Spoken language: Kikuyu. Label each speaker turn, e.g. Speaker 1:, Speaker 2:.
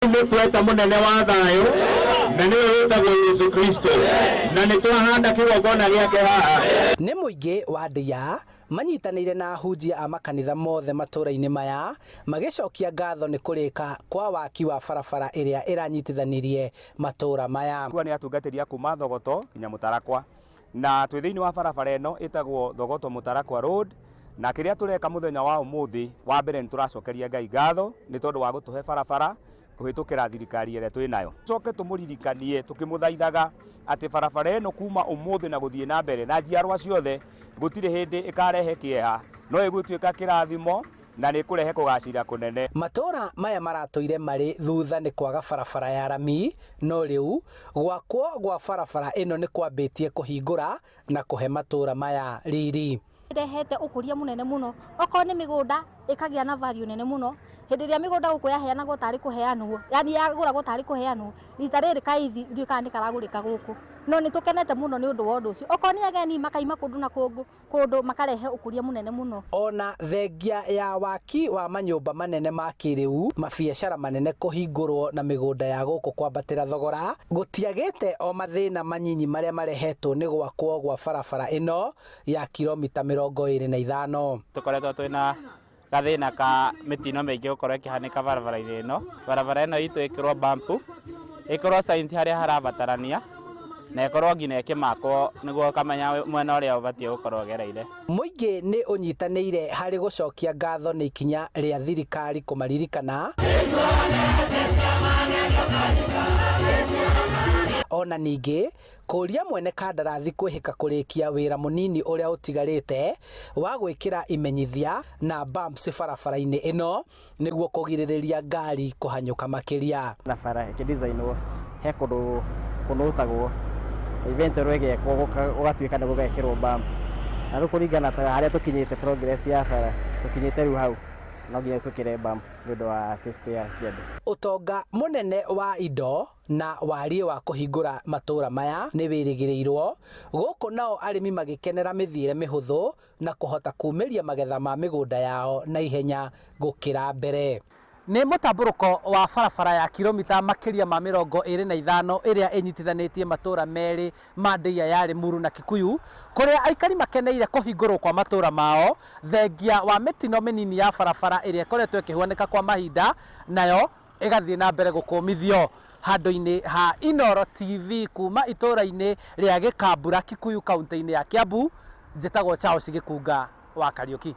Speaker 1: Rĩu nĩ tweta mũnene wa thayũ na nĩwe wĩtagwo Yesu Kristo na nĩ twahanda kĩgongona gĩake haha.
Speaker 2: Nĩ mũingĩ wa ndĩa manyitanĩire na ahunjia a makanitha mothe matũra-inĩ maya magĩcokia ngatho nĩ kũrĩka kwa waki wa barabara ĩrĩa ĩranyitithanirie matũra maya.
Speaker 3: Kua nĩ atungatĩri a kuma Thogoto nginya Mũtarakwa na twĩ thĩinĩ wa barabara ĩno ĩtagwo Thogoto Mũtarakwa Road na kĩrĩa tũreka mũthenya wa ũmũthĩ wa mbere nĩ tũracokeria Ngai ngatho nĩ tondũ wa gũtũhe barabara kũhĩtũkĩra thirikari ĩrĩa twĩ nayo. Coke tũmũririkanie tũkĩmũthaithaga atĩ barabara ĩno kuma ũmũthĩ na gũthiĩ na mbere na njiarwa ciothe gũtirĩ hĩndĩ ĩkarehe kĩeha no ĩgũtuĩka kĩrathimo na nĩ ĩkũrehe kũgacĩra kũnene.
Speaker 2: Matũra maya maratũire marĩ thutha nĩ kwaga barabara ya rami no rĩu gwakwo gwa barabara ĩno nĩ kwambĩtie kũhingũra na kũhe matũra maya riri.
Speaker 4: Ĩrehete ũkũria mũnene mũno, okorwo nĩ mĩgũnda ĩkagĩa na value nene mũno, hĩndĩ ĩrĩa mĩgũnda gũkũ yaheanagwo tarĩ kũheanwo, yani yagũragwo tarĩ kũheanwo, rita rĩrĩ kaithi ndiũĩ kana nĩ karagũrĩka gũkũ, no nĩ tũkenete mũno nĩ ũndũ wa ũndũ ũcio, okorwo nĩ ageni makaima kũndũ na kũndũ kũndũ makarehe ũkũria mũnene mũno.
Speaker 2: Ona thengia ya waki wa manyũmba manene ma kĩrĩu, mabiacara manene kũhingũrwo na mĩgũnda ya gũkũ kwambatĩra thogora, gũtiagĩte o mathĩna manyinyi marĩa marehetwo nĩ gwakwo gwa barabara ĩno ya kilomita 25.
Speaker 5: Tũkoretwo twĩna gathĩna ka mĩtino mĩingĩ gũkorwo ĩkĩhanĩka barabara-inĩ ĩno. Barabara ĩno itũ ĩkĩrwo bump, ĩkĩrwo signs harĩa harabatarania na ĩkorwo nginya ĩkĩmakwo nĩguo ũkamenya mwena ũrĩa ũbatiĩ gũkorwo ũgereire.
Speaker 2: Mũingĩ nĩ ũnyitanĩire harĩ gũcokia ngatho nĩ ikinya rĩa thirikari kũmaririkana ona ningĩ kũria mwene kandarathi kwĩhĩka kũrĩkia wĩra mũnini ũrĩa ũtigarĩte wa gwĩkĩra imenyithia na bumps barabara-inĩ ĩno nĩguo kũgirĩrĩria ngari kũhanyũka makĩria.
Speaker 6: Barabara ĩkĩdesignwo he kũndũ kũnũtagwo eventually ĩgekwo gũgatuĩka nĩ gũgekĩrwo bump na rĩu kũringana ta harĩa tũkinyĩte progress ya bara tũkinyĩte rĩu hau no nginya tũkĩre bump nĩ ũndũ wa safety ya ciandũ.
Speaker 2: Ũtonga mũnene wa indo na wariĩ wa kũhingũra matũra maya nĩ wĩrĩgĩrĩirwo, gũkũ nao arĩmi magĩkenera mĩthiĩre mĩhũthũ na kũhota kumĩria magetha ma mĩgũnda yao na ihenya gũkĩra mbere. Nĩ mũtambũrũko wa barabara ya kilomita makĩria ma 25 ĩrĩa ĩnyitithanĩtie matũra merĩ ma Ndeiya ya Limuru na Kikuyu kũrĩa aikari makeneire kũhingũrwo kwa matũra mao thengia wa mĩtino mĩnini ya barabara ĩrĩa ĩkoretwo ĩkĩhuanĩka kwa mahinda nayo ĩgathiĩ na mbere gũkũmithio handũ-inĩ ha Inooro TV kuma itũra-inĩ rĩa Gĩkambura Kikuyu kaunti-inĩ ya Kiambu. Njĩtagwo Charles Gĩkunga wa Kariũki.